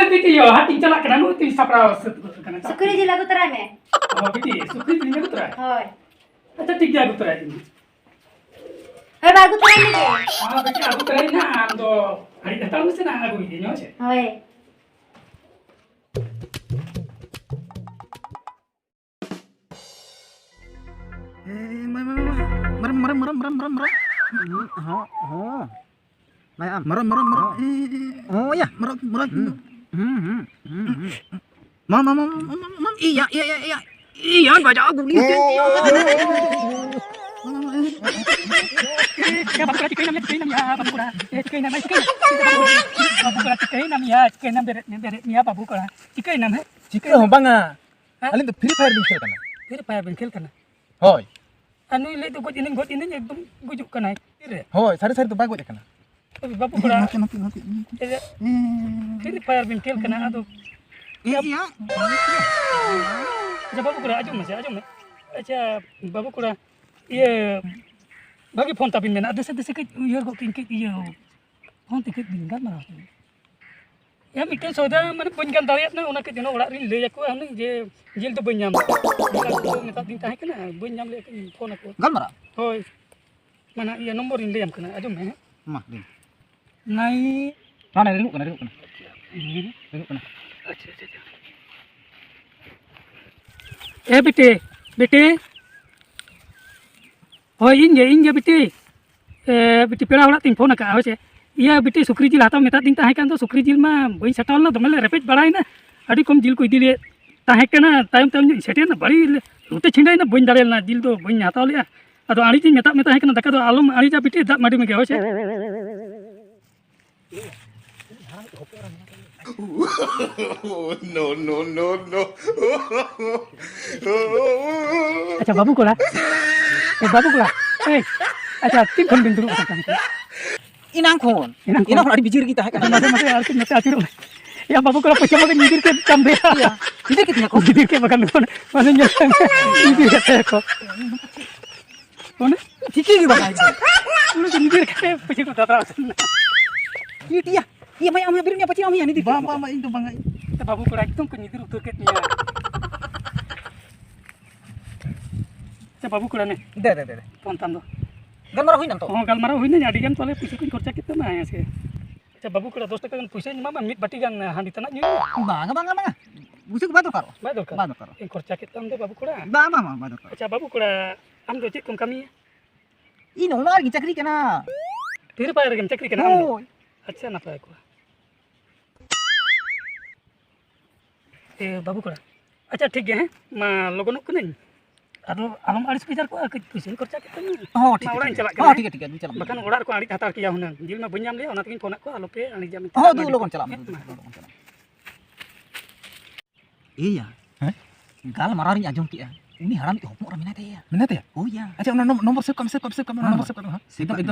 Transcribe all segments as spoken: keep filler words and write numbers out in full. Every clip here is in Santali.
ᱵᱤᱴᱤ ᱭᱳ, ᱦᱟᱴ ᱤᱧ ᱪᱟᱞᱟᱜ ᱠᱟᱱᱟ, ᱱᱩᱭ ᱛᱤᱧ ᱥᱟᱯᱲᱟᱣ ᱥᱟᱹᱛ ᱜᱚᱫ ᱠᱟᱱᱟ᱾ ᱥᱩᱠᱨᱤ ᱡᱤᱞ ᱟᱹᱜᱩ ᱛᱚᱨᱟᱭ ᱢᱮ᱾ ᱚ, ᱵᱤᱴᱤ, ᱥᱩᱠᱨᱤ ᱡᱤᱞ ᱟᱹᱜᱩ ᱛᱚᱨᱟᱭ? ᱦᱳᱭ᱾ ᱟᱪᱪᱷᱟ, ᱴᱷᱤᱠ ᱜᱮᱭᱟ, ᱟᱹᱜᱩ ᱛᱚᱨᱟᱭ ᱫᱤᱧ᱾ ᱦᱳᱭ, ᱵᱟ, ᱟᱹᱜᱩ ᱛᱚᱨᱟᱭ ᱢᱮ᱾ ᱦᱚᱸ, ᱵᱤᱴᱤ, ᱟᱹᱜᱩ ᱛᱚᱨᱟᱭ ᱱᱟ, ᱟᱢ ᱫᱚ ᱟᱹᱰᱤ ᱦᱟᱛᱟᱲ ᱢᱮᱥᱮ ᱱᱟ, ᱟᱹᱜᱩᱭ ᱫᱤᱧ, ᱦᱳᱭ ᱥᱮ? ᱦᱳᱭ᱾ ᱮ, ᱢᱟ, ᱢᱟ, ᱢᱟ, ᱢᱟ᱾ ᱢᱟᱨᱟᱝ, ᱢᱟᱨᱟᱝ, ᱢᱟᱨᱟᱝ, ᱢᱟᱨᱟᱝ, ᱢᱟᱨᱟᱝ᱾ ᱦᱚᱸ, ᱦᱚᱸ᱾ ᱱᱟᱭ ᱟᱢ᱾ ᱢᱟᱨᱟᱝ, ᱢᱟᱨᱟᱝ, ᱢᱟᱨᱟᱝ᱾ ᱦᱚᱸ᱾ ᱮ, ᱮ, ᱮ᱾ ᱦᱚᱸ, ᱭᱟ᱾ ᱢᱟᱨᱟᱝ, ᱢᱟᱨᱟᱝ᱾ ᱦᱩᱸ, ᱦᱩᱸ, ᱦᱩᱸ, ᱦᱩᱸ, ᱦᱩᱸ᱾ ᱢᱟ, ᱢᱟ, ᱢᱟ᱾ ᱤᱭᱟ, ᱤᱭᱟ, ᱤᱭᱟ, ᱤᱭᱟ᱾ ᱤᱭᱟ, ᱵᱟᱡᱟᱣ ᱜᱩᱞᱤ᱾ ᱮ, ᱵᱟᱹᱵᱩ ᱠᱚᱲᱟ, ᱪᱤᱠᱟᱹᱭᱮᱱᱟᱢ ᱭᱟ, ᱪᱤᱠᱟᱹᱭᱮᱱᱟᱢ ᱭᱟ, ᱵᱟᱹᱵᱩ ᱠᱚᱲᱟ? ᱮ, ᱪᱤᱠᱟᱹᱭᱮᱱᱟᱢ, ᱪᱤᱠᱟᱹᱭᱮᱱᱟᱢ? ᱵᱟᱹᱵᱩ ᱠᱚᱲᱟ, ᱪᱤᱠᱟᱹᱭᱮᱱᱟᱢ ᱭᱟ, ᱪᱤᱠᱟᱹᱭᱮᱱᱟᱢ, ᱵᱮᱨᱮᱫ ᱢᱮ, ᱵᱮᱨᱮᱫ ᱢᱮᱭᱟ, ᱵᱟᱹᱵᱩ ᱠᱚᱲᱟ᱾ ᱪᱤᱠᱟᱹᱭᱮᱱᱟᱢ, ᱦᱮᱸ? ᱪᱤᱠᱟᱹ ᱦᱚᱸ ᱵᱟᱝᱟ᱾ ᱦᱮᱸ? ᱟᱹᱞᱤᱧ ᱫᱚ Free Fire ᱞᱤᱧ ᱠᱷᱮᱞ ᱠᱟᱱᱟ᱾ Free Fire ᱵᱮᱱ ᱠᱷᱮᱞ ᱠᱟᱱᱟ? ᱦᱳᱭ᱾ ᱟᱨ ᱱᱩᱭ ᱞᱟᱹᱭ ᱫᱚ ᱜᱚᱡ ᱮᱱᱟᱹᱧ, ᱜᱚᱡ ᱮᱱᱟᱹᱧ, ᱮᱠᱫᱚᱢ ᱜᱩᱡᱩᱜ ᱠᱟᱱᱟᱭ᱾ ᱛᱤᱨᱮ? ᱦᱳᱭ, ᱥᱟᱹᱨᱤ ᱥᱟᱹᱨᱤ ᱫᱚ ᱵᱟᱭ ᱜᱚᱡ ᱟᱠᱟᱱᱟ᱾ ᱮ ᱵᱟᱹᱵᱩ ᱠᱚᱲᱟ᱾ ᱱᱚᱛᱮ, ᱱᱚᱛᱮ, ᱱᱚᱛᱮ, ᱱᱚᱛᱮ᱾ ᱮ, ᱮ᱾ Free Fire ᱵᱮᱱ ᱠᱷᱮᱞ ᱠᱟᱱᱟ, ᱟᱫᱚ ᱮ, ᱮᱭᱟ᱾ ᱟᱪᱪᱷᱟ, ᱵᱟᱹᱵᱩ ᱠᱚᱲᱟ, ᱟᱸᱡᱚᱢ ᱢᱮᱥᱮ, ᱟᱸᱡᱚᱢ ᱢᱮ᱾ ᱟᱪᱪᱷᱟ, ᱵᱟᱹᱵᱩ ᱠᱚᱲᱟ, ᱤᱭᱟᱹ, ᱵᱷᱟᱹᱜᱤ ᱯᱷᱳᱱ ᱛᱟᱵᱤᱱ ᱢᱮᱱᱟᱜᱼᱟ᱾ ᱫᱮᱥᱮ, ᱫᱮᱥᱮ ᱠᱟᱹᱡ ᱩᱭᱦᱟᱹᱨ ᱜᱚᱫ ᱠᱤᱱ ᱠᱟᱹᱡ, ᱤᱭᱟᱹ, ᱯᱷᱳᱱ ᱛᱮ ᱠᱟᱹᱡ ᱵᱤᱱ ᱜᱟᱞᱢᱟᱨᱟᱣ ᱠᱤᱱ᱾ ᱮ, ᱢᱤᱫᱴᱮᱱ ᱥᱚᱭᱫᱟ ᱢᱟᱱᱮ ᱵᱟᱹᱧ ᱜᱟᱱ ᱫᱟᱲᱮᱭᱟᱜ ᱠᱟᱱᱟ, ᱚᱱᱟ ᱠᱟᱹᱡ ᱡᱮᱱᱚ ᱚᱲᱟᱜ ᱨᱤᱧ ᱞᱟᱹᱭ ᱟᱠᱚᱣᱟ ᱦᱩᱱᱟᱹᱝ ᱡᱮ ᱡᱤᱞ ᱫᱚ ᱵᱟᱹᱧ ᱧᱟᱢ ᱮᱫᱟ᱾ ᱚᱱᱟ ᱠᱚ ᱢᱮᱛᱟᱫᱤᱧ ᱛᱟᱦᱮᱸ ᱠᱟᱱᱟ, ᱵᱟᱹᱧ ᱧᱟᱢ ᱞᱮᱫ ᱠᱷᱟᱱ ᱯᱷᱳᱱ ᱟᱠᱚᱣᱟ᱾ ᱜᱟᱞᱢᱟᱨᱟᱣ? ᱦᱳᱭ, ᱢᱟᱱᱮ ᱤᱭᱟᱹ ᱱᱚᱢᱵᱚᱨ ᱤᱧ ᱞᱟᱹᱭᱟᱢ ᱠᱟᱱᱟ, ᱟᱸᱡᱚᱢ ᱢᱮ ᱦᱮᱸ᱾ ᱢᱟ, ᱞᱟᱹᱭ ᱢᱮ᱾ ᱱᱟᱭᱤᱱ ᱦᱟᱱᱮ ᱨᱤᱝᱚᱜ ᱠᱟᱱᱟ, ᱨᱤᱝᱚᱜ ᱠᱟᱱᱟ᱾ ᱦᱮᱸ᱾ ᱨᱤᱝᱚᱜ ᱠᱟᱱᱟ᱾ ᱟᱪᱪᱷᱟ, ᱟᱪᱪᱷᱟ, ᱟᱪᱪᱷᱟ᱾ ᱮ ᱵᱤᱴᱤ, ᱵᱤᱴᱤ᱾ ᱦᱳᱭ, ᱤᱧ ᱜᱮ, ᱤᱧ ᱜᱮ ᱵᱤᱴᱤ᱾ ᱮ, ᱵᱤᱴᱤ, ᱯᱮᱲᱟ ᱚᱲᱟᱜ ᱛᱤᱧ ᱯᱷᱳᱱ ᱟᱠᱟᱫᱼᱟ, ᱦᱳᱭ ᱥᱮ᱾ ᱤᱭᱟᱹ, ᱵᱤᱴᱤ, ᱥᱩᱠᱨᱤ ᱡᱤᱞ ᱦᱟᱛᱟᱣ ᱢᱮᱛᱟᱫ ᱫᱤᱧ ᱛᱟᱦᱮᱸ ᱠᱟᱱ ᱫᱚ, ᱥᱩᱠᱨᱤ ᱡᱤᱞ ᱢᱟ ᱵᱟᱹᱧ ᱥᱟᱴᱟᱣ ᱞᱮᱱᱟ, ᱫᱚᱢᱮ ᱞᱮ ᱨᱮᱯᱮᱡ ᱵᱟᱲᱟᱭᱮᱱᱟ᱾ ᱟᱹᱰᱤ ᱠᱚᱢ ᱡᱤᱞ ᱠᱚ ᱤᱫᱤ ᱞᱮᱫ ᱛᱟᱦᱮᱸ ᱠᱟᱱᱟ, ᱛᱟᱭᱚᱢ ᱛᱟᱭᱚᱢ ᱧᱚᱜ ᱤᱧ ᱥᱮᱴᱮᱨ ᱮᱱᱟ, ᱵᱟᱹᱲᱤ ᱞᱩᱴᱟᱹ ᱪᱷᱤᱸᱰᱟᱹᱭᱮᱱᱟ, ᱵᱟᱹᱧ ᱫᱟᱲᱮ ᱞᱮᱱᱟ, ᱡᱤᱞ ᱫᱚ ᱵᱟᱹᱧ ᱦᱟᱛᱟᱣ ᱞᱮᱫᱼᱟ᱾ ᱟᱫᱚ ᱟᱹᱲᱤᱡ ᱤᱧ ᱢᱮᱛᱟᱫ ᱢᱮ ᱛᱟᱦᱮᱸ ᱠᱟᱱᱟ, ᱫᱟᱠᱟ ᱫᱚ ᱟᱞᱚᱢ ᱟᱹᱲᱤᱡᱟ ᱵᱤᱴᱤ, ᱫᱟᱜ ᱢᱟᱹᱰᱤ ᱢᱮᱜᱮ, ᱦᱳᱭ ᱥᱮ᱾ No, no, no, no. ᱟᱪᱪᱷᱟ, ᱵᱟᱹᱵᱩ ᱠᱚᱲᱟ᱾ ᱮ, ᱵᱟᱹᱵᱩ ᱠᱚᱲᱟ᱾ ᱮᱭ, ᱟᱪᱪᱷᱟ, ᱛᱤᱱ ᱠᱷᱚᱱ ᱵᱤᱱ ᱫᱩᱲᱩᱵ ᱟᱠᱟᱱ ᱛᱟᱦᱮᱸᱫ? ᱮᱱᱟᱝ ᱠᱷᱚᱱ᱾ ᱮᱱᱟᱝ ᱠᱷᱚᱱ? ᱮᱱᱟᱝ ᱠᱷᱚᱱ ᱟᱹᱰᱤ ᱵᱤᱡᱤ ᱨᱮᱜᱮ ᱛᱟᱦᱮᱸ ᱠᱟᱱᱟ᱾ ᱢᱟᱥᱮ, ᱢᱟᱥᱮ, ᱟᱨ ᱠᱟᱹᱡ ᱱᱚᱛᱮ ᱟᱹᱪᱩᱨᱚᱜ ᱢᱮ᱾ ᱭᱟ, ᱵᱟᱹᱵᱩ ᱠᱚᱲᱟ, ᱯᱚᱭᱥᱟ ᱢᱟ ᱧᱤᱫᱤᱨ ᱠᱮᱫ ᱛᱟᱢ ᱫᱚᱭᱟ᱾ ᱭᱟ, ᱧᱤᱫᱤᱨ ᱠᱮᱫ ᱛᱤᱧᱟ ᱠᱚ᱾ ᱧᱤᱫᱤᱨ ᱠᱮᱫ ᱵᱟᱠᱷᱟᱱ ᱫᱚ᱾ ᱢᱟᱥᱮ ᱧᱮᱞ ᱢᱮ᱾ ᱧᱤᱫᱤᱨ ᱠᱮᱫ ᱛᱟᱭᱟ ᱠᱚ᱾ ᱚᱱᱮ ᱴᱷᱤᱠᱟᱹ ᱜᱮ ᱵᱟᱝ ᱟᱭ᱾ ᱩᱱᱤ ᱫᱚ ᱧᱤᱫᱤᱨ ᱠᱟᱛᱮ ᱯᱚᱭᱥᱟ ᱠᱚ ᱫᱟᱫᱟ ᱟᱥᱮᱱ ᱱᱟ᱾ ᱪᱮᱫ ᱭᱟ? ᱤᱭᱟᱹ ᱵᱷᱟᱭ, ᱟᱢ ᱦᱚᱸ ᱵᱤᱨᱤᱫ ᱧᱚᱜ ᱯᱟᱹᱪᱷᱤ, ᱟᱢ ᱦᱚᱸ ᱱᱤᱫᱤ ᱵᱟᱝ, ᱵᱟᱝ, ᱵᱟᱝ, ᱤᱧ ᱫᱚ ᱵᱟᱝᱟ᱾ ᱮ ᱵᱟᱹᱵᱩ ᱠᱚᱲᱟ, ᱮᱠᱫᱚᱢ ᱠᱚ ᱧᱤᱫᱤᱨ ᱩᱛᱟᱹᱨ ᱠᱮᱫ ᱢᱮᱭᱟ᱾ ᱟᱪᱪᱷᱟ, ᱵᱟᱹᱵᱩ ᱠᱚᱲᱟ ᱱᱮ᱾ ᱫᱮ, ᱫᱮ, ᱫᱮ, ᱫᱮ᱾ ᱯᱷᱳᱱ ᱛᱟᱢ ᱫᱚ᱾ ᱜᱟᱞᱢᱟᱨᱟᱣ ᱦᱩᱭᱱᱟ ᱛᱚ? ᱦᱚᱸ, ᱜᱟᱞᱢᱟᱨᱟᱣ ᱦᱩᱭᱱᱟ, ᱟᱹᱰᱤ ᱜᱟᱱ ᱛᱟᱦᱞᱮ ᱯᱩᱭᱥᱟᱹ ᱠᱚᱧ ᱠᱷᱚᱨᱪᱟ ᱠᱮᱫ ᱛᱟᱢᱟ, ᱦᱮᱸ ᱥᱮ? ᱟᱪᱪᱷᱟ, ᱵᱟᱹᱵᱩ ᱠᱚᱲᱟ, ᱫᱚᱥ ᱴᱟᱠᱟ ᱜᱟᱱ ᱯᱩᱭᱥᱟᱹᱧ ᱮᱢᱟᱢᱟ, ᱢᱤᱫ ᱵᱟᱹᱴᱤ ᱜᱟᱱ ᱦᱟᱺᱰᱤ ᱛᱟᱱᱟᱜ ᱧᱩᱭ ᱢᱮ᱾ ᱵᱟᱝᱟ, ᱵᱟᱝᱟ, ᱵᱟᱝᱟ᱾ ᱯᱩᱭᱥᱟᱹ ᱠᱚ ᱵᱟᱭ ᱫᱚᱨᱠᱟᱨᱚᱜᱼᱟ᱾ ᱵᱟᱭ ᱫᱚᱨᱠᱟᱨ᱾ ᱵᱟᱭ ᱫᱚᱨᱠᱟᱨᱚᱜᱼᱟ᱾ ᱤᱧ ᱠᱷᱚᱨᱪᱟ ᱠᱮᱫ ᱛᱟᱢ ᱫᱚ, ᱵᱟᱹᱵᱩ ᱠᱚᱲᱟ᱾ ᱵᱟᱝ, ᱵᱟᱝ, ᱵᱟᱝ, ᱵᱟᱭ ᱫᱚᱨᱠᱟᱨᱚᱜᱼᱟ᱾ ᱟᱪᱪᱷᱟ, ᱵᱟᱹᱵᱩ ᱠᱚᱲᱟ, ᱟᱢ ᱫᱚ ᱪᱮᱫ ᱠᱚᱢ ᱠᱟᱹᱢᱤᱭᱟ? ᱤᱧ ᱱᱚᱜᱼᱚ ᱱᱚᱣᱟ ᱨᱮᱜᱮᱧ ᱪᱟᱹᱠᱨᱤ ᱠᱟᱱᱟ᱾ ᱟᱢ ᱫᱚ? ᱦᱳᱭ᱾ ᱟᱪᱪᱷᱟ, ᱱᱟᱯᱟᱭ ᱠᱚᱲᱟ᱾ ᱮ, ᱵᱟᱹᱵᱩ ᱠᱚᱲᱟ, ᱟᱪᱪᱷᱟ, ᱴᱷᱤᱠ ᱜᱮᱭᱟ, ᱦᱮᱸ, ᱢᱟ, ᱞᱚᱜᱚᱱᱚᱜ ᱠᱟᱹᱱᱟᱹᱧ᱾ ᱟᱫᱚ ᱟᱞᱚᱢ ᱟᱹᱲᱤᱥ ᱵᱮᱡᱟᱨ ᱠᱚᱜᱼᱟ, ᱠᱟᱹᱡ ᱯᱩᱭᱥᱟᱹᱧ ᱠᱷᱚᱨᱪᱟ ᱠᱮᱫ ᱛᱟᱢᱟ᱾ ᱦᱚᱸ, ᱴᱷᱤᱠ ᱢᱟ, ᱜᱮᱭᱟ, ᱚᱲᱟᱜ ᱤᱧ ᱴᱷᱤᱠ ᱪᱟᱞᱟᱜ ᱜᱮᱭᱟ᱾ ᱠᱟᱱᱟ, ᱦᱚᱸ, ᱦᱮᱸ? ᱴᱷᱤᱠ ᱜᱮᱭᱟ, ᱴᱷᱤᱠ ᱜᱮᱭᱟ, ᱟᱹᱜᱩ ᱪᱟᱞᱟᱜ ᱢᱮ᱾ ᱵᱟᱠᱷᱟᱱ ᱚᱲᱟᱜ ᱨᱮᱠᱚ ᱟᱹᱲᱤᱥ ᱦᱟᱛᱟᱲ ᱠᱮᱭᱟ ᱦᱩᱱᱟᱹᱝ, ᱡᱤᱞ ᱢᱟ ᱵᱟᱹᱧ ᱧᱟᱢ ᱞᱮᱭᱟ, ᱚᱱᱟ ᱛᱮᱜᱤᱧ ᱯᱷᱳᱱᱟᱫ ᱠᱚᱣᱟ, ᱟᱞᱚᱯᱮ ᱟᱹᱲᱤᱥᱟ ᱢᱮᱱᱛᱮ᱾ ᱦᱚᱸ, ᱫᱩ ᱞᱚᱜᱚᱱ ᱪᱟᱞᱟᱜ ᱢᱮ, ᱦᱮᱸ, ᱫᱩ ᱢᱟ᱾ ᱞᱚᱜᱚᱱ ᱪᱟᱞᱟᱜ ᱢᱮ᱾ ᱮᱭᱟ᱾ ᱦᱮᱸ? ᱜᱟᱞᱢᱟᱨᱟᱣ ᱨᱤᱧ ᱟᱸᱡᱚᱢ ᱠᱮᱜᱼᱟ, ᱩᱱᱤ ᱦᱟᱲᱟᱢ ᱢᱤᱫᱴᱮᱡ ᱦᱚᱯᱚᱱ ᱮᱨᱟ ᱢᱮᱱᱟᱭ ᱛᱟᱭᱟ᱾ ᱢᱮᱱᱟᱭ ᱛᱟᱭᱟ? ᱦᱳᱭ ᱭᱟ᱾ ᱟᱪᱪᱷᱟ, ᱚᱱᱟ ᱱᱚᱢ-, ᱱᱚᱢᱵᱚᱨ ᱥᱮᱵᱷ ᱠᱟᱜ ᱢᱮ, ᱥᱮᱵᱷ ᱠᱟᱜ ᱢᱮ, ᱥᱮᱵᱷ ᱠᱟᱜ ᱢᱮ, ᱚᱱᱟ ᱮᱠᱫᱚᱢ, ᱱᱚᱢᱵᱚᱨ ᱥᱮᱵᱷ ᱠᱟᱜ ᱢᱮ, ᱦᱮᱸ?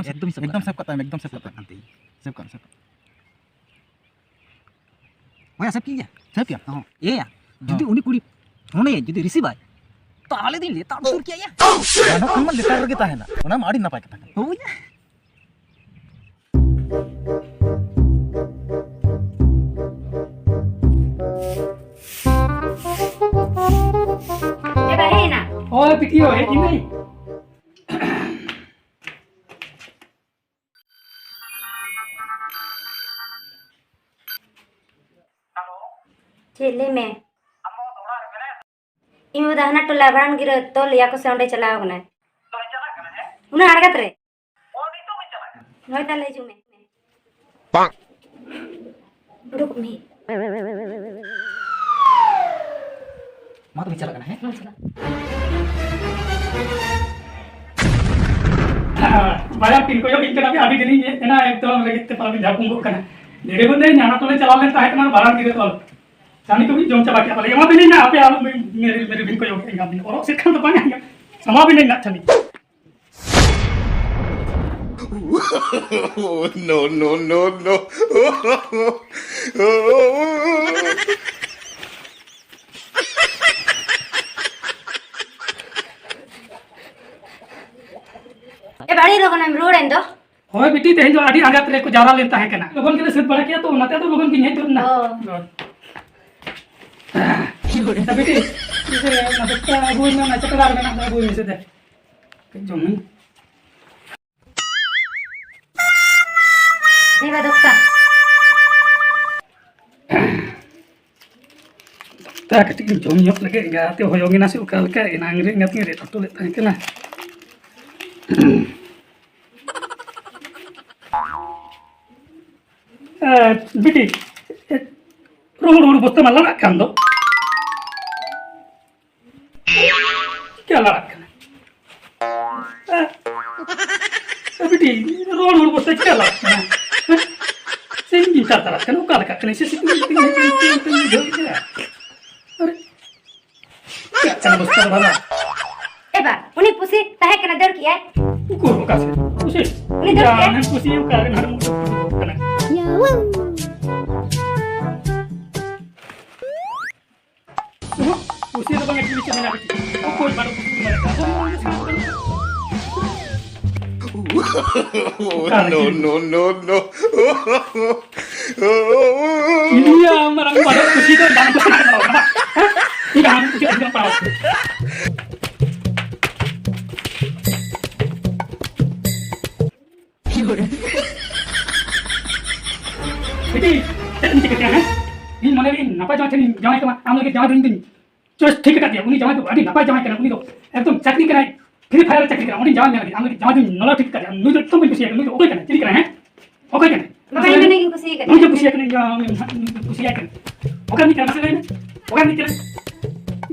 ᱮᱠᱫᱚᱢ ᱥᱮᱵᱷ ᱠᱟᱜ ᱢᱮ, ᱮᱠᱫᱚᱢ ᱥᱮᱵᱷ ᱠᱟᱜ ᱢᱮ᱾ ᱥᱮᱵᱷ ᱠᱟᱜ ᱢᱮ, ᱥᱮᱵᱷ ᱠᱟᱜ ᱢᱮ᱾ ᱦᱳᱭ, ᱥᱮᱵᱷ ᱠᱮᱜ ᱜᱮᱭᱟ᱾ ᱥᱮᱵᱷ ᱠᱮᱜᱼᱟᱢ? ᱦᱚᱸ᱾ ᱮᱭᱟ, ᱦᱚᱸ᱾ ᱡᱩᱫᱤ ᱩᱱᱤ ᱠᱩᱲᱤ ᱯᱷᱳᱱ ᱟᱭᱟ, ᱡᱩᱫᱤ ᱨᱤᱥᱤᱵᱷ ᱟᱭ, ᱛᱟᱦᱞᱮ ᱫᱚᱧ ᱞᱮᱛᱟᱲ ᱩᱛᱟᱹᱨ ᱠᱮᱜᱼᱟ ᱭᱟ᱾ ᱜᱟᱱᱚᱜ ᱠᱷᱟᱱ ᱢᱟ ᱞᱮᱛᱟᱲ ᱨᱮᱜᱮ ᱛᱟᱦᱮᱱᱟ, ᱚᱱᱟ ᱢᱟ ᱟᱹᱰᱤ ᱱᱟᱯᱟᱭ ᱠᱟᱛᱷᱟ ᱠᱟᱱᱟ᱾ ᱦᱳᱭ ᱭᱟ᱾ ᱮ ᱵᱟ, ᱦᱮᱡ ᱮᱱᱟ᱾ ᱳᱭ ᱯᱤᱴᱤ, ᱳᱭ ᱦᱮᱡ ᱮᱱᱟᱹᱧ᱾ ᱪᱮᱫ, ᱞᱟᱹᱭ ᱢᱮ᱾ ᱤᱧ ᱵᱟᱵᱟ ᱫᱚ ᱦᱟᱱᱟ ᱴᱚᱞᱟ ᱵᱷᱟᱲᱟᱱ ᱜᱤᱨᱟᱹ ᱛᱚᱞ ᱞᱮᱭᱟ ᱠᱚ ᱥᱮ, ᱚᱸᱰᱮ ᱪᱟᱞᱟᱣ ᱠᱟᱱᱟᱭ᱾ ᱩᱱᱟᱹᱜ ᱟᱬᱜᱟᱛ ᱨᱮ? ᱦᱳᱭ, ᱛᱟᱦᱞᱮ ᱦᱤᱡᱩᱜ ᱢᱮ᱾ ᱩᱰᱩᱠ ᱢᱮ᱾ ᱢᱟ ᱛᱚᱵᱮ ᱪᱟᱞᱟᱜ ᱠᱟᱱᱟ, ᱦᱮᱸ? ᱦᱮᱸ, ᱪᱟᱞᱟᱜ᱾ ᱵᱟᱡᱟᱨ ᱛᱤᱱ ᱠᱚᱭᱚᱜ ᱤᱧ ᱠᱟᱱᱟ, ᱟᱹᱰᱤ ᱫᱤᱱᱤᱧ ᱦᱮᱡ ᱮᱱᱟ, ᱮᱠᱫᱚᱢ ᱨᱮᱸᱜᱮᱡ ᱛᱮ ᱯᱟᱞᱮ ᱵᱤᱱ ᱡᱷᱟᱹᱯᱩᱝ ᱜᱚᱜ ᱠᱟᱱᱟ᱾ ᱰᱮᱨᱮ ᱵᱚᱱᱫᱮ ᱧᱟᱢᱟ ᱠᱚᱞᱮ ᱪᱟᱞᱟᱣ ᱞᱮᱱ ᱛᱟᱦᱮᱸ ᱠᱟᱱᱟ, ᱵᱟᱨᱟᱱ ᱜᱤᱨᱟᱹ ᱛᱚᱞ᱾ ᱪᱟᱹᱱᱤ ᱠᱚᱵᱤᱱ ᱡᱚᱢ ᱪᱟᱵᱟ ᱠᱮᱫᱟ, ᱵᱟᱞᱮ ᱮᱢᱟ ᱵᱤᱱᱟᱹᱧ ᱱᱟ, ᱟᱯᱮ ᱟᱞᱚ ᱵᱤᱱ ᱢᱮᱨᱮ ᱢᱮᱨᱮ ᱵᱤᱱ ᱠᱚᱭᱚᱜ ᱮᱫᱟ, ᱚᱨᱚᱜ ᱥᱮᱫ ᱠᱷᱟᱱ ᱫᱚ ᱵᱟᱝ ᱦᱟᱸᱜ᱾ ᱮᱢᱟ ᱵᱤᱱᱟᱹᱧ ᱱᱟ ᱪᱟᱹᱱᱤ᱾ No, no, no, no. ᱮ, ᱵᱟᱹᱲᱤᱡ ᱨᱚᱠᱚᱢ ᱮᱢ ᱨᱩᱣᱟᱹᱲᱮᱱ ᱫᱚ᱾ ᱦᱳᱭ ᱵᱤᱴᱤ, ᱛᱮᱦᱮᱧ ᱫᱚ ᱟᱹᱰᱤ ᱟᱸᱜᱟᱛ ᱨᱮᱠᱚ ᱡᱟᱣᱨᱟ ᱞᱮᱱ ᱛᱟᱦᱮᱸ ᱠᱟᱱᱟ᱾ ᱞᱚᱜᱚᱱ ᱜᱮᱞᱮ ᱥᱟᱹᱛ ᱵᱟᱲᱟ ᱠᱮᱜᱼᱟ, ᱛᱚ ᱚᱱᱟᱛᱮ ᱟᱫᱚ ᱞᱚᱜᱚᱱ ᱜᱤᱧ ᱦᱮᱡ ᱜᱚᱫ ᱮᱱᱟ᱾ ᱚ᱾ ᱦᱳᱭ᱾ ᱟᱪᱪᱷᱟ ᱵᱤᱴᱤ, ᱤᱭᱟᱹ, ᱚᱱᱟ ᱫᱚᱠᱛᱟ ᱟᱹᱜᱩᱭ ᱢᱮ, ᱚᱱᱟ ᱪᱟᱴᱲᱟ ᱨᱮ ᱢᱮᱱᱟᱜ ᱫᱚ ᱟᱹᱜᱩᱭ ᱢᱮᱥᱮ ᱫᱮ᱾ ᱠᱟᱹᱡ ᱡᱚᱢ ᱢᱮ᱾ ᱫᱮ ᱵᱟ ᱫᱚᱠᱛᱟ᱾ ᱫᱚᱠᱛᱟ ᱠᱟᱹᱴᱤᱡ ᱤᱧ ᱡᱚᱢ ᱧᱚᱜ ᱞᱮᱜᱮ, ᱮᱸᱜᱟᱛᱮ ᱦᱚᱭᱚᱝ ᱮᱱᱟ ᱥᱮ ᱚᱠᱟ ᱞᱮᱠᱟ, ᱮᱱᱟᱝ ᱨᱮ ᱮᱸᱜᱟᱛ ᱤᱧ ᱨᱮᱫ ᱦᱚᱴᱚ ᱞᱮᱫ ᱛᱟᱦᱮᱸ ᱠᱟᱱᱟ᱾ ᱮ, ᱵᱤᱴᱤ, ᱮ, ᱨᱚᱦᱚᱲ ᱦᱩᱲᱩ ᱵᱚᱥᱛᱟ ᱢᱟ ᱞᱟᱲᱟᱜ ᱠᱟᱱ ᱫᱚ᱾ ᱪᱤᱠᱟᱹ ᱞᱟᱲᱟᱜ ᱠᱟᱱᱟ? ᱮ, ᱮ, ᱵᱤᱴᱤ, ᱨᱚᱦᱚᱲ ᱦᱩᱲᱩ ᱵᱚᱥᱛᱟ ᱪᱤᱠᱟᱹ ᱞᱟᱲᱟᱜ ᱠᱟᱱᱟ? ᱦᱮᱸ? ᱥᱮ ᱤᱧ ᱜᱤᱧ ᱪᱟᱞ ᱛᱟᱨᱟᱜ ᱠᱟᱱᱟ, ᱚᱠᱟ ᱞᱮᱠᱟᱜ ᱠᱟᱱᱟ? ᱥᱮ ᱥᱤᱛᱩᱝ ᱥᱤᱛᱩᱝ ᱦᱮᱡ ᱮᱱ ᱛᱤᱧ ᱵᱩᱡᱷᱟᱹᱣ ᱠᱮᱫᱟ᱾ ᱟᱨᱮ, ᱪᱮᱫ ᱠᱟᱱᱟ ᱵᱚᱥᱛᱟ ᱫᱚ ᱵᱷᱟᱞᱟ? ᱮ ᱵᱟ, ᱩᱱᱤ ᱯᱩᱥᱤ ᱛᱟᱦᱮᱸ ᱠᱟᱱᱟ, ᱫᱟᱹᱲ ᱠᱮᱜᱼᱟᱭ᱾ ᱩᱠᱩᱨ, ᱚᱠᱟ ᱥᱮᱫ? ᱯᱩᱥᱤ? ᱩᱱᱤ ᱫᱟᱹᱲ ᱠᱮᱜᱼᱟᱭ᱾ ᱡᱟᱱᱮ ᱯᱩᱥᱤ ᱚᱠᱟ ᱨᱮ ᱱᱟᱦᱟᱜ ᱩᱰᱩᱠ ᱠᱟᱱᱟ? ᱯᱩᱥᱤ ᱫᱚ ᱵᱟᱝ, ᱪᱤᱞᱤ ᱪᱚ ᱢᱮᱱᱟᱜ ᱠᱚ᱾ ᱚᱠᱚᱭ ᱵᱟᱹᱱᱩᱜ ᱠᱚ ᱢᱮᱱᱟᱜ ᱠᱚᱣᱟ? No, no, no, no. ᱤᱧᱟᱹᱜ ᱢᱟᱨᱟᱝ ᱵᱟᱹᱱᱩᱜ ᱠᱩᱥᱤ ᱫᱚ ᱵᱟᱝ ᱠᱩᱥᱤ ᱫᱚ ᱵᱟᱝ᱾ ᱤᱧ ᱦᱟᱲᱟᱢ ᱠᱩᱥᱤ ᱫᱚ ᱵᱟᱝ᱾ ᱵᱤᱴᱤ, ᱪᱮᱫ ᱮᱢ ᱪᱤᱠᱟᱹ ᱠᱮᱭᱟ, ᱦᱮᱸ? ᱤᱧ ᱢᱚᱱᱮ ᱞᱮᱫᱟᱹᱧ ᱱᱟᱯᱟᱭ ᱡᱟᱶᱟᱭ ᱴᱷᱮᱱᱤᱧ ᱡᱟᱶᱟᱭ ᱠᱟᱢᱟ, ᱟᱢ ᱞᱟᱹᱜᱤᱫ ᱡᱟᱶᱟᱭ ᱫᱚ ᱤᱧ ᱫᱩᱧ choice ᱴᱷᱤᱠ ᱟᱠᱟᱫ ᱜᱮᱭᱟ᱾ ᱩᱱᱤ ᱡᱟᱶᱟᱭ ᱫᱚ ᱟᱹᱰᱤ ᱱᱟᱯᱟᱭ ᱡᱟᱶᱟᱭ ᱠᱟᱱᱟ, ᱩᱱᱤ ᱫᱚ ᱮᱠᱫᱚᱢ ᱪᱟᱹᱠᱨᱤ ᱠᱟᱱᱟᱭ, Free Fire ᱨᱮ ᱪᱟᱹᱠᱨᱤ ᱠᱟᱱᱟ, ᱩᱱᱤ ᱡᱟᱶᱟᱭ ᱧᱟᱢ ᱞᱟᱹᱜᱤᱫ᱾ ᱟᱢ ᱞᱟᱹᱜᱤᱫ ᱡᱟᱶᱟᱭ ᱫᱚᱧ ᱱᱚᱞᱟᱣ ᱴᱷᱤᱠ ᱟᱠᱟᱫ ᱜᱮᱭᱟ᱾ ᱱᱩᱭ ᱫᱚ ᱮᱠᱫᱚᱢ ᱵᱟᱹᱧ ᱠᱩᱥᱤᱭᱟᱭ ᱠᱟᱱᱟ, ᱱᱩᱭ ᱫᱚ ᱚᱠᱚᱭ ᱠᱟᱱᱟᱭ, ᱪᱤᱞᱤ ᱠᱟᱱᱟᱭ, ᱦᱮᱸ? ᱚᱠᱚᱭ ᱠᱟᱱᱟᱭ? ᱵᱟᱠᱷᱟᱱ ᱤᱧ ᱫᱚ ᱱᱩᱭ ᱜᱤᱧ ᱠᱩᱥᱤᱭᱟᱭ ᱠᱟᱱᱟ᱾ ᱱᱩᱭ ᱫᱚ ᱠᱩᱥᱤᱭᱟᱭ ᱠᱟᱱᱟ, ᱱᱩᱭ ᱫᱚ ᱠᱩᱥᱤᱭᱟᱭ ᱠᱟᱱᱟ᱾ ᱚᱠᱟ ᱨᱤᱱᱤᱡ ᱠᱟᱱᱟᱭ ᱢᱟᱥᱮ ᱞᱟᱹᱭ ᱢᱮ? ᱚᱠᱟ ᱨᱤᱱᱤᱡ ᱠᱟᱱᱟᱭ?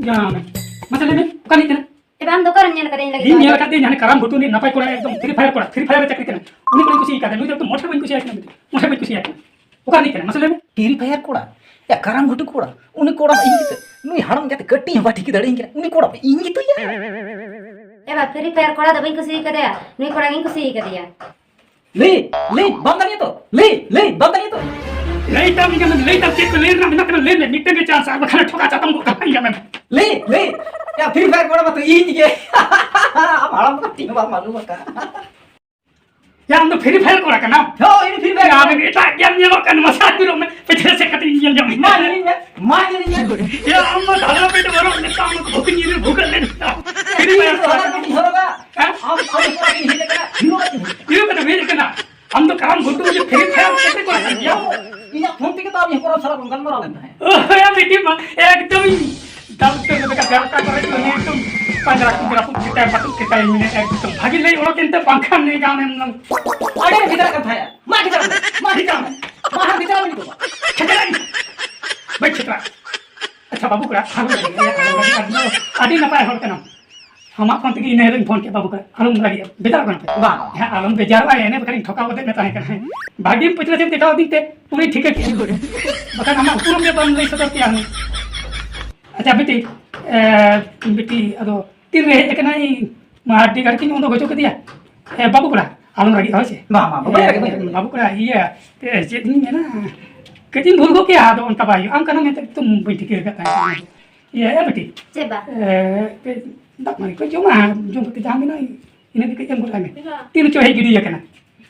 ᱡᱟᱶᱟᱭ᱾ ᱢᱟᱥᱮ ᱞᱟᱹᱭ ᱢᱮ, ᱚᱠᱟ ᱨᱤᱱᱤᱡ ᱠᱟᱱᱟᱭ? ᱮ ᱵᱟ, ᱟᱢ ᱫᱚ ᱚᱠᱟᱨᱮᱢ ᱧᱮᱞ ᱟᱠᱟᱫᱮᱭᱟ ᱤᱧ ᱞᱟᱹᱜᱤᱫ ᱤᱧ ᱫᱚ? ᱧᱮᱞ ᱟᱠᱟᱫᱮᱭᱟ, ᱦᱟᱱᱮ ᱠᱟᱨᱟᱢ ᱜᱷᱩᱴᱩ ᱨᱤᱱᱤᱡ ᱱᱟᱯᱟᱭ ᱠᱚᱲᱟ, ᱮᱠᱫᱚᱢ Free Fire ᱠᱚᱲᱟ, Free Fire ᱨᱮ ᱪᱟᱹᱠᱨᱤ ᱠᱟᱱᱟ᱾ ᱩᱱᱤ ᱠᱚᱲᱟᱧ ᱠᱩᱥᱤ ᱟᱠᱟᱫᱮᱭᱟ, ᱱᱩᱭ ᱫᱚ ᱮᱠᱫᱚᱢ ᱢᱚᱴᱷᱮ ᱵᱟᱹᱧ ᱠᱩᱥᱤᱭᱟᱭ ᱠᱟᱱᱟ, ᱢᱚᱴᱷᱮ ᱵᱟᱹᱧ ᱠᱩᱥᱤᱭᱟᱭ ᱠᱟᱱᱟ᱾ ᱚᱠᱟ ᱨᱤᱱᱤᱡ ᱠᱟᱱᱟᱭ ᱢᱟᱥᱮ ᱞᱟᱹᱭ ᱢᱮ? Free Fire ᱠᱚᱲᱟ, ᱭᱟ ᱠᱟᱨᱟᱢ ᱜᱷᱩᱴᱩ ᱠᱚᱲᱟ, ᱩᱱᱤ ᱠᱚᱲᱟ ᱢᱟ ᱤᱧ ᱜᱮᱛᱚ, ᱱᱩᱭ ᱦᱟᱲᱟᱢ ᱡᱟᱛᱮ ᱠᱟᱹᱴᱤᱡ ᱦᱚᱸ ᱵᱟᱭ ᱴᱷᱤᱠᱟᱹ ᱫᱟᱲᱮᱭᱟᱹᱧ ᱠᱟᱱᱟ, ᱩᱱᱤ ᱠᱚᱲᱟ ᱢᱟ ᱤᱧ ᱜᱮᱛᱚ ᱭᱟ᱾ ᱮ ᱵᱟ, Free Fire ᱠᱚᱲᱟ ᱫᱚ ᱵᱟᱹᱧ ᱠᱩᱥᱤ ᱟᱠᱟᱫᱮᱭᱟ, ᱱᱩᱭ ᱠᱚᱲᱟ ᱜᱤᱧ ᱠᱩᱥᱤ ᱟᱠᱟᱫᱮᱭᱟ᱾ ᱞᱟᱹᱭ, ᱞᱟᱹᱭ, ᱵᱟᱢ ᱫᱟᱲᱮᱭᱟᱜ ᱛᱚ? ᱞᱟᱹᱭ, ᱞᱟᱹᱭ, ᱵᱟᱢ ᱫᱟᱲᱮᱭᱟᱜ ᱛᱚ? ᱞᱟᱹᱭ ᱛᱟᱢ ᱜᱮ, ᱞᱟᱹᱭ ᱛᱟᱢ ᱪᱮᱫ ᱠᱚ ᱞᱟᱹᱭ ᱨᱮᱱᱟᱜ ᱢᱮᱱᱟᱜ ᱛᱟᱢᱟ? ᱞᱟᱹᱭ ᱢᱮ, ᱢᱤᱫᱴᱟᱝ ᱜᱮ chance, ᱟᱨ ᱵᱟᱠᱷᱟᱱ ᱴᱷᱚᱠᱟ ᱪᱟᱛᱚᱢ ᱜᱚᱜ ᱠᱟᱜ ᱠᱟᱱ ᱜᱮᱭᱟ ᱢᱮᱱ᱾ ᱞᱟᱹᱭ, ᱞᱟᱹᱭ, ᱭᱟ Free Fire ᱠᱚᱲᱟ ᱢᱟᱛᱚ ᱤᱧ ᱜᱮ᱾ ᱟᱢ ᱦᱟᱲᱟᱢ ᱫᱚ ᱠᱟᱹᱴᱤᱡ ᱦᱚᱸ ᱵᱟᱢ ᱢᱟᱞᱩᱢ ᱟᱠᱟᱫ᱾ ᱭᱟ, ᱟᱢ ᱫᱚ Free Fire ᱠᱚᱲᱟ ᱠᱟᱱᱟᱢ? ᱦᱳᱭ, ᱤᱧ Free Fire ᱭᱟ, ᱠᱚᱲᱟ᱾ ᱟᱢ ᱮᱴᱟᱜ game ᱧᱮᱞᱚᱜ ᱠᱟᱱ, ᱢᱟᱥᱮ ᱫᱩᱲᱩᱵ ᱢᱮ, ᱯᱟᱹᱪᱷᱞᱟᱹ ᱥᱮᱫ ᱠᱟᱹᱴᱤᱡ ᱤᱧ ᱧᱮᱞ ᱧᱚᱜ ᱢᱮ᱾ ᱢᱟ ᱧᱮᱞᱤᱧ ᱢᱮ, ᱢᱟ ᱧᱮᱞᱤᱧ ᱢᱮ᱾ ᱭᱟ, ᱟᱢ ᱢᱟ ᱫᱷᱟᱨᱟ ᱯᱮᱴ ᱵᱚᱨᱚᱝ ᱱᱤᱛᱚᱜ ᱟᱢ ᱫᱚ ᱵᱷᱩᱠ ᱧᱤᱨ ᱵᱷᱩᱜᱟᱹᱜ ᱞᱮᱱ ᱛᱟᱢ᱾ Free Fire ᱤᱧ ᱫᱚ ᱠᱚᱲᱟ ᱦᱚᱨᱚᱜᱟ, ᱠᱟᱱᱟᱢ᱾ ᱤᱧ ᱦᱚᱨᱚᱜᱟ᱾ ᱦᱮᱸ? ᱟᱢ, ᱟᱢ ᱫᱚ ᱠᱚᱲᱟ ᱤᱧ ᱦᱮᱡ ᱟᱠᱟᱱᱟ, ᱦᱤᱨᱳ ᱠᱟᱛᱮ ᱦᱮᱡ ᱟᱠᱟᱱᱟ᱾ ᱦᱤᱨᱳ ᱠᱟᱛᱮ ᱦᱮᱡ ᱟᱠᱟᱱᱟ᱾ ᱟᱢ ᱫᱚ ᱠᱟᱨᱟᱢ ᱜᱷᱩᱴᱩ ᱨᱮ Free Fire ᱠᱷᱮᱞ ᱠᱚᱲᱟ ᱠᱟᱱ ᱜᱮᱭᱟᱢ᱾ ᱤᱧᱟᱹᱜ phone ᱛᱮᱜᱮ ᱛᱚ ᱟᱢ ᱦᱚᱯᱚᱱ ᱥᱟᱞᱟᱜ ᱵᱚᱱ ᱜᱟᱞᱢᱟᱨᱟᱣ ᱞᱮᱱ ᱛᱟᱦᱮᱸᱫ᱾ ᱳ, ᱭᱟ, ᱵᱤᱴᱤ ᱢᱟ, ᱮᱠᱫᱚᱢ ᱤᱧ ᱫᱟᱞ ᱩᱛᱟᱹᱨ ᱜᱚᱫ ᱠᱟᱫᱟ, ᱚᱠᱟ ᱠᱚᱨᱮ ᱪᱚ ᱩᱱᱤ ᱮᱠᱫᱚᱢ ᱯᱟᱸᱡᱽᱨᱟ ᱠᱚ ᱨᱟᱹᱯᱩᱫ ᱠᱮᱫ ᱛᱟᱭᱟ, ᱯᱟᱹᱴᱩᱵ ᱠᱮᱫ ᱛᱟᱭᱟ, ᱢᱮᱱᱮᱫ ᱮᱠᱫᱚᱢ ᱵᱷᱟᱹᱜᱤ ᱞᱟᱹᱭ ᱚᱰᱚᱠ ᱮᱱᱛᱮ, ᱵᱟᱝᱠᱷᱟᱱ ᱱᱩᱭ ᱜᱟᱱ ᱮᱢ ᱞᱟᱝ᱾ ᱟᱹᱰᱤ ᱵᱷᱮᱡᱟᱨ ᱠᱟᱱ ᱛᱟᱦᱮᱸᱫ᱾ ᱢᱟ ᱵᱷᱮᱡᱟᱨ ᱢᱮ, ᱢᱟ ᱵᱷᱮᱡᱟᱨ ᱢᱮ, ᱢᱟ ᱦᱟᱸᱜ ᱵᱷᱮᱡᱟᱨ ᱢᱮ ᱱᱤᱛᱚᱜ ᱫᱚ᱾ ᱠᱷᱮᱪᱲᱟᱧ᱾ ᱵᱟᱹᱧ ᱠᱷᱮᱪᱲᱟ᱾ ᱟᱪᱪᱷᱟ, ᱵᱟᱹᱵᱩ ᱠᱚᱲᱟ, ᱟᱞᱚᱢ ᱨᱟᱹᱜᱤᱜᱼᱟ, ᱟᱞᱚᱢ ᱨᱟᱹᱜᱤᱜᱼᱟ, ᱟᱹᱰᱤ ᱱᱟᱯᱟᱭ ᱦᱚᱲ ᱠᱟᱱᱟᱢ᱾ ᱟᱢᱟᱜ phone ᱛᱮᱜᱮ ᱤᱱᱟᱹ ᱦᱤᱞᱳᱜ ᱤᱧ phone ᱠᱮᱫ ᱵᱟᱹᱵᱩ ᱠᱚᱲᱟ, ᱟᱞᱚᱢ ᱨᱟᱹᱜᱤᱜᱼᱟ, ᱵᱮᱡᱟᱨ ᱟᱞᱚᱢ ᱯᱮ᱾ ᱵᱟᱝ᱾ ᱦᱮᱸ, ᱟᱞᱚᱢ ᱵᱮᱡᱟᱨᱚᱜᱼᱟ, ᱮᱱᱮ ᱵᱟᱠᱷᱟᱱ ᱤᱧ ᱴᱷᱚᱠᱟᱣ ᱠᱟᱛᱮ ᱢᱮᱛᱟᱦᱮᱸ ᱠᱟᱱᱟ᱾ ᱦᱮᱸ, ᱵᱷᱟᱹᱜᱤᱢ ᱯᱟᱹᱪᱷᱞᱟᱹ ᱥᱮᱫ ᱫᱮᱠᱷᱟᱣ ᱟᱹᱫᱤᱧ ᱛᱮ ᱩᱱᱤ ᱴᱷᱤᱠᱟᱹ ᱠᱮᱫ᱾ ᱵᱟᱠᱷᱟᱱ ᱟᱢᱟᱜ ᱩᱯᱨᱩᱢ ᱜᱮ ᱵᱟᱢ ᱞᱟᱹᱭ ᱥᱚᱫᱚᱨ ᱠᱮᱭᱟ ᱦᱩᱱᱟᱹᱝ᱾ ᱟᱪᱪᱷᱟ ᱵᱤᱴᱤ, ᱮ, ᱵᱤᱴᱤ, ᱟᱫᱚ ᱛᱤᱱ ᱨᱮ ᱦᱮᱡ ᱟᱠᱟᱱᱟᱭ? ᱢᱟ ᱟᱹᱰᱤ ᱜᱷᱟᱹᱲᱤᱡ ᱤᱧ ᱩᱰᱩᱠ ᱦᱚᱪᱚ ᱠᱮᱫᱮᱭᱟ᱾ ᱮ, ᱵᱟᱹᱵᱩ ᱠᱚᱲᱟ, ᱟᱞᱚᱢ ᱨᱟᱹᱜᱤᱜᱼᱟ, ᱦᱳᱭ ᱥᱮ? ᱵᱟᱝ, ᱵᱟᱝ, ᱵᱟᱹᱵᱩ ᱮ, ᱨᱟᱹᱜᱤ, ᱵᱟᱹᱵᱩ ᱨᱟᱹᱜᱤ᱾ ᱵᱟᱹᱵᱩ ᱠᱚᱲᱟ, ᱤᱭᱟᱹ, ᱮ, ᱪᱮᱫ ᱤᱧ ᱢᱮᱱᱟ, ᱠᱟᱹᱡ ᱤᱧ ᱵᱷᱩᱞ ᱜᱚᱫ ᱠᱮᱭᱟ, ᱟᱫᱚ ᱚᱱᱠᱟ ᱵᱟᱭ ᱦᱩᱭᱩᱜᱼᱟ, ᱚᱱᱠᱟ ᱱᱟᱜ ᱢᱮᱱᱛᱮ ᱮᱠᱫᱚᱢ ᱵᱟᱹᱧ ᱴᱷᱤᱠᱟᱹ ᱟᱠᱟᱫ ᱛᱟᱦᱮᱸᱫ᱾ ᱤᱭᱟᱹ, ᱮ ᱵᱤᱴᱤ, ᱪᱮᱫ ᱵᱟ? ᱮ, ᱠᱟᱹᱡ ᱫᱟᱜ ᱢᱟᱹᱲᱤ ᱠᱚ ᱡᱚᱢᱟ, ᱡᱚᱢ ᱠᱟᱛᱮ ᱡᱟᱦᱟᱸ ᱢᱮᱱᱟᱜᱼᱟ, ᱤᱱᱟᱹ ᱜᱮ ᱠᱟᱹᱡ ᱮᱢ ᱜᱚᱫ ᱟᱭ ᱢᱮ᱾ ᱪᱮᱫ ᱵᱟ? ᱛᱤ ᱨᱮᱪᱚ ᱦᱮᱡ ᱜᱤᱰᱤ ᱟᱠᱟᱱᱟ᱾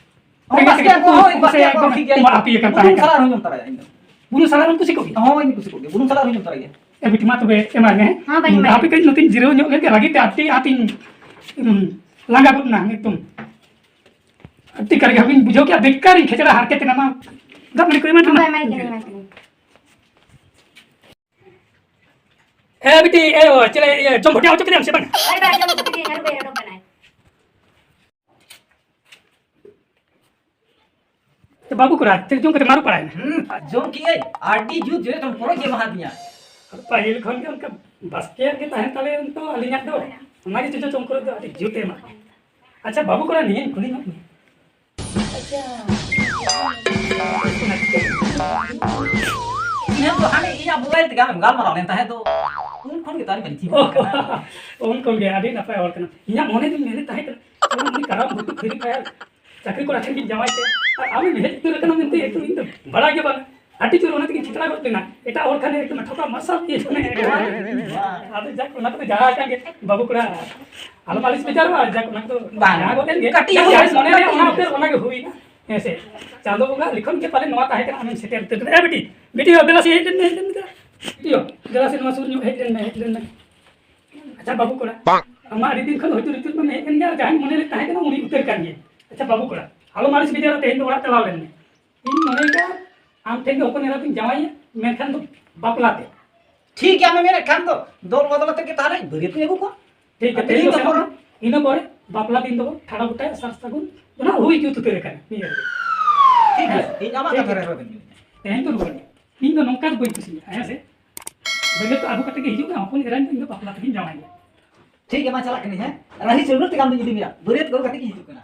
ᱚ, ᱨᱮᱸᱜᱮᱡ ᱵᱟᱥᱠᱮ ᱠᱟᱹᱴᱤᱡ ᱠᱚ, ᱦᱳᱭ, ᱩᱛᱩ ᱵᱟᱥᱠᱮ ᱥᱮ ᱠᱚ, ᱮᱠᱫᱚᱢ ᱴᱷᱤᱠ ᱜᱮᱭᱟ, ᱤᱧ ᱫᱚ ᱟᱯᱮ ᱟᱠᱟᱱ ᱵᱩᱞᱩᱝ ᱛᱟᱦᱮᱸᱫ᱾ ᱥᱟᱞᱟᱜ ᱨᱮᱦᱚᱸ ᱡᱚᱢ ᱛᱚᱨᱟᱭᱟ ᱤᱧ ᱫᱚ᱾ ᱵᱩᱞᱩᱝ ᱥᱟᱞᱟᱜ ᱮᱢ ᱠᱩᱥᱤ ᱠᱚᱜ ᱜᱮᱭᱟ? ᱦᱳᱭ, ᱤᱧ ᱠᱩᱥᱤ ᱠᱚᱜ ᱜᱮᱭᱟ, ᱵᱩᱞᱩᱝ ᱥᱟᱞᱟᱜ ᱨᱮᱦᱚᱸ ᱡᱚᱢ ᱛᱚᱨᱟᱭ ᱜᱮᱭᱟ᱾ ᱮ ᱵᱤᱴᱤ, ᱢᱟ ᱛᱚᱵᱮ ᱮᱢᱟᱭ ᱢᱮ, ᱦᱮᱸ? ᱦᱮᱸ, ᱵᱟᱹᱧ ᱮᱢᱟᱭᱟ᱾ ᱦᱟᱯᱮ ᱠᱟᱹᱡ ᱱᱚᱛᱮᱧ ᱡᱤᱨᱟᱹᱣ ᱧᱚᱜ ᱞᱮᱱ ᱜᱮ, ᱨᱟᱹᱜᱤ ᱛᱮ ᱟᱹᱰᱤ ᱟᱸᱴᱤᱧ, ᱩᱸ, ᱞᱟᱸᱜᱟ ᱜᱚᱫ ᱮᱱᱟ ᱮᱠᱫᱚᱢ᱾ ᱟᱹᱰᱤ ᱠᱟᱨ ᱜᱮ ᱦᱟᱯᱮᱧ ᱵᱩᱡᱷᱟᱹᱣ ᱠᱮᱜᱼᱟ, ᱵᱮᱠᱟᱨᱤᱧ ᱠᱷᱮᱪᱲᱟ ᱦᱟᱨᱠᱮᱛ ᱮᱱᱟ ᱢᱟ᱾ ᱫᱟᱜ ᱢᱟᱹᱰᱤ ᱠᱚ ᱮᱢᱟᱭ ᱦᱮᱸ, ᱛᱟᱢᱟ᱾ ᱵᱟᱹᱧ ᱮᱢᱟᱭ ᱠᱟᱱᱟ, ᱮᱢᱟᱭ ᱠᱟᱹᱱᱟᱹᱧ᱾ ᱮ ᱵᱤᱴᱤ, ᱮ, ᱚ, ᱪᱮᱞᱮ, ᱤᱭᱟᱹ, ᱡᱚᱢ ᱵᱷᱚᱴᱤᱭᱟ ᱦᱚᱪᱚ ᱠᱮᱫᱮᱭᱟᱢ ᱥᱮ ᱵᱟᱝ? ᱵᱟᱭ, ᱵᱟᱭ, ᱡᱚᱢ ᱦᱚᱪᱚ ᱠᱮᱫᱮᱭᱟᱹᱧ, ᱟᱹᱨᱩᱵ ᱮ ᱚᱰᱚᱠ ᱠᱟᱱᱟᱭ᱾ ᱛᱚ ᱵᱟᱹᱵᱩ ᱠᱚᱲᱟ, ᱪᱮᱫ ᱡᱚᱢ ᱠᱟᱛᱮ ᱢᱟᱨᱩ ᱯᱟᱲᱟᱭᱮᱱᱟ? ᱦᱩᱸ, ᱡᱚᱢ ᱠᱮᱜᱼᱟᱹᱧ, ᱟᱹᱰᱤ ᱡᱩᱛ ᱡᱚᱡᱚ ᱪᱚᱢᱠᱚᱨᱚᱡ ᱜᱮ ᱮᱢᱟᱦᱟᱫᱤᱧᱟ᱾ ᱯᱟᱹᱦᱤᱞ ᱠᱷᱚᱱ ᱜᱮ ᱚᱱᱠᱟ ᱵᱟᱥᱠᱮᱭᱟᱜ ᱜᱮ ᱛᱟᱦᱮᱸ ᱛᱟᱞᱮᱭᱟ ᱛᱚ ᱟᱹᱞᱤᱧᱟᱜ ᱫᱚ, ᱚᱱᱟ ᱜᱮ ᱡᱚᱡᱚ ᱪᱚᱢᱠᱚᱨᱚᱡ ᱫᱚ ᱟᱹᱰᱤ ᱡᱩᱛ ᱮ ᱮᱢᱟ᱾ ᱟᱪᱪᱷᱟ ᱵᱟᱹᱵᱩ ᱠᱚᱲᱟ, ᱱᱤᱭᱟᱹᱧ ᱠᱩᱞᱤ ᱧᱚᱜ ᱢᱮᱭᱟ᱾ ᱟᱪᱪᱷᱟ᱾ ᱤᱧ ᱦᱚᱸ ᱛᱚ ᱦᱟᱱᱮ ᱤᱧᱟᱜ mobile ᱛᱮᱜᱮ ᱟᱢᱮᱢ ᱜᱟᱞᱢᱟᱨᱟᱣ ᱞᱮᱱ ᱛᱟᱦᱮᱸᱫ ᱫᱚ, ᱩᱱ ᱠᱷᱚᱱ ᱜᱮ ᱛᱚ ᱟᱹᱞᱤᱧ ᱢᱟᱞᱤᱧ ᱪᱤᱱᱦᱟᱹᱣ ᱠᱟᱱᱟ᱾ ᱩᱱ ᱠᱷᱚᱱ ᱜᱮ ᱟᱹᱰᱤ ᱱᱟᱯᱟᱭ ᱦᱚᱲ ᱠᱟᱱᱟ᱾ ᱤᱧᱟᱜ ᱢᱚᱱᱮ ᱫᱚᱧ ᱢᱮᱱᱮᱫ ᱛᱟᱦᱮᱸ ᱠᱟᱱᱟ, ᱩᱱᱤ ᱠᱟᱨᱟᱢ ᱜᱷᱩᱴᱩ Free Fire ᱪᱟᱹᱠᱨᱤ ᱠᱚᱲᱟ ᱴᱷᱮᱱ ᱜᱤᱧ ᱡᱟᱶᱟᱭ ᱠᱟᱭᱟ, ᱟᱨ ᱟᱢᱮᱢ ᱦᱮᱡ ᱩᱛᱟᱹᱨ ᱟᱠᱟᱱᱟ ᱢᱮᱱᱛᱮ ᱮᱠᱫᱚᱢ ᱤᱧ ᱫᱚ ᱵᱟᱲᱟᱭ ᱜᱮ ᱵᱟᱝ᱾ ᱟᱹᱰᱤ ᱡᱳᱨ ᱚᱱᱟ ᱛᱮᱜᱮ ᱪᱷᱤᱛᱨᱟ ᱜᱚᱫ ᱞᱮᱱᱟ᱾ ᱮᱴᱟᱜ ᱦᱚᱲ ᱠᱷᱟᱱ ᱮᱠᱫᱚᱢ ᱴᱷᱚᱠᱟ ᱢᱟᱨᱥᱟᱞ ᱜᱮ ᱛᱟᱦᱮᱸ ᱠᱟᱱᱟ᱾ ᱟᱫᱚ ᱡᱟᱠ, ᱚᱱᱟ ᱠᱚᱫᱚ ᱡᱟᱦᱟᱸ ᱠᱟᱱ ᱜᱮ, ᱵᱟᱹᱵᱩ ᱠᱚᱲᱟ, ᱟᱞᱚᱢ ᱟᱹᱲᱤᱥ ᱵᱮᱡᱟᱨᱚᱜᱼᱟ᱾ ᱡᱟᱠ, ᱚᱱᱟ ᱠᱚᱫᱚ ᱵᱟᱝ᱾ ᱡᱟᱦᱟᱸ ᱜᱚᱫ ᱮᱱ ᱜᱮ, ᱠᱟᱹᱴᱤᱡ ᱡᱟᱦᱟᱸ ᱢᱚᱱᱮ ᱨᱮ ᱚᱱᱟ ᱩᱛᱟᱹᱨ, ᱚᱱᱟ ᱜᱮ ᱦᱩᱭᱱᱟ᱾ ᱦᱮᱸ ᱥᱮ, ᱪᱟᱸᱫᱚ ᱵᱚᱸᱜᱟ ᱞᱤᱠᱷᱚᱱ ᱜᱮ ᱯᱟᱞᱮ ᱱᱚᱣᱟ ᱛᱟᱦᱮᱸ ᱠᱟᱱᱟ, ᱟᱢᱮᱢ ᱥᱮᱴᱮᱨ ᱩᱛᱟᱹᱨ ᱠᱮᱫᱟ᱾ ᱮ ᱵᱤᱴᱤ, ᱵᱤᱴᱤ ᱦᱚᱸ ᱫᱮᱞᱟ ᱥᱮ ᱦᱮᱡ ᱞᱮᱱ ᱢᱮ, ᱦᱮᱡ ᱞᱮᱱ ᱢᱮ᱾ ᱵᱤᱴᱤ ᱦᱚᱸ ᱫᱮᱞᱟ ᱥᱮ ᱱᱚᱣᱟ ᱥᱩᱨ ᱧᱚᱜ ᱦᱮᱡ ᱞᱮᱱ ᱢᱮ, ᱦᱮᱡ ᱞᱮᱱ ᱢᱮ᱾ ᱟᱪᱪᱷᱟ ᱵᱟᱹᱵᱩ ᱠᱚᱲᱟ, ᱟᱢ ᱢᱟ ᱟᱹᱰᱤ ᱫᱤᱱ ᱠᱷᱚᱱ ᱦᱩᱡᱩᱨ ᱦᱩᱡᱩᱨ ᱢᱟ ᱦᱮᱡ ᱠᱟᱱ ᱜᱮᱭᱟ, ᱡᱟᱦᱟᱸᱧ ᱢᱚᱱᱮ ᱞᱮᱫ ᱛᱟᱦᱮᱸ ᱠᱟᱱᱟ ᱩᱱᱤ ᱩᱛᱟᱹᱨ ᱠᱟᱱ ᱜᱮᱭᱟ᱾ ᱟᱪᱪᱷᱟ ᱵᱟᱹᱵᱩ ᱠᱚᱲᱟ, ᱟᱞᱚᱢ ᱟᱹᱲᱤᱥ ᱵᱮᱡᱟᱨᱟ, ᱛᱮᱦᱮᱧ ᱫᱚ ᱚᱲᱟᱜ ᱪᱟᱞᱟᱣ ᱞᱮᱱ ᱢᱮ᱾ ᱤᱧ ᱢᱚᱱᱮᱭᱮᱫᱟ ᱟᱢ ᱴᱷᱮᱱ ᱜᱮ ᱦᱚᱯᱚᱱ ᱮᱨᱟ ᱫᱚᱧ ᱡᱟᱶᱟᱭᱟ, ᱢᱮᱱᱠᱷᱟᱱ ᱫᱚ ᱵᱟᱯᱞᱟ ᱛᱮ᱾ ᱴᱷᱤᱠ ᱜᱮᱭᱟ, ᱟᱢᱮᱢ ᱢᱮᱱᱮᱫ ᱠᱷᱟᱱ ᱫᱚ ᱫᱚᱞ ᱵᱚᱫᱚᱞ ᱟᱛᱮ ᱜᱮ ᱛᱟᱦᱚᱞᱮ ᱵᱟᱹᱨᱭᱟᱹᱛ ᱠᱚᱧ ᱟᱹᱜᱩ ᱠᱚᱣᱟ᱾ ᱴᱷᱤᱠ ᱜᱮᱭᱟ, ᱟᱨ ᱛᱮᱦᱮᱧ ᱛᱮᱦᱮᱧ ᱫᱚ ᱫᱚ ᱥᱮᱱᱚᱜ ᱯᱚᱨᱚᱵᱽ᱾ ᱢᱮ᱾ ᱤᱱᱟᱹ ᱯᱚᱨᱮ ᱵᱟᱯᱞᱟ ᱫᱤᱱ ᱫᱚᱵᱚ ᱴᱷᱟᱲᱚ ᱜᱚᱴᱟᱭᱟ, ᱥᱟᱨ ᱥᱟᱹᱜᱩᱱ ᱫᱚ ᱱᱟᱜ ᱦᱩᱭ ᱡᱩᱛ ᱩᱛᱟᱹᱨ ᱟᱠᱟᱱᱟ ᱱᱤᱭᱟᱹ ᱨᱮᱜᱮ᱾ ᱴᱷᱤᱠ ᱜᱮᱭᱟ, ᱦᱮᱸ᱾ ᱤᱧ ᱟᱢᱟᱜ ᱴᱷᱤᱠ ᱠᱟᱛᱷᱟ ᱜᱮᱭᱟ᱾ ᱨᱮ ᱨᱚᱲ ᱤᱧ ᱢᱮᱱᱮᱫᱼᱟ᱾ ᱛᱮᱦᱮᱧ ᱫᱚ ᱨᱩᱣᱟᱹᱲ ᱢᱮ᱾ ᱤᱧ ᱫᱚ ᱱᱚᱝᱠᱟ ᱫᱚ ᱵᱟᱹᱧ ᱠᱩᱥᱤᱭᱟᱜᱼᱟ, ᱦᱮᱸ ᱥᱮ? ᱵᱟᱹᱨᱭᱟᱹᱛ ᱫᱚ ᱟᱹᱜᱩ ᱠᱟᱛᱮ ᱜᱮ ᱦᱤᱡᱩᱜ ᱢᱮ, ᱦᱚᱯᱚᱱ ᱮᱨᱟᱧ ᱫᱚ ᱤᱧ ᱫᱚ ᱵᱟᱯᱞᱟ ᱛᱮᱜᱮᱧ ᱡᱟᱶᱟᱭᱟ᱾ ᱴᱷᱤᱠ ᱜᱮᱭᱟ, ᱢᱟ ᱪᱟᱞᱟᱜ ᱠᱟᱹᱱᱟᱹᱧ, ᱦᱮᱸ? ᱨᱟᱹᱦᱤ ᱪᱟᱹᱣᱰᱟᱹᱞ ᱛᱮᱜᱮ ᱟᱢ ᱫᱚᱧ ᱤᱫᱤ ᱢᱮᱭᱟ, ᱵᱟᱹᱨᱭᱟᱹᱛ ᱟᱹᱜᱩ ᱠᱟᱛᱮ ᱜᱤᱧ ᱦᱤᱡᱩᱜ ᱠᱟᱱᱟ᱾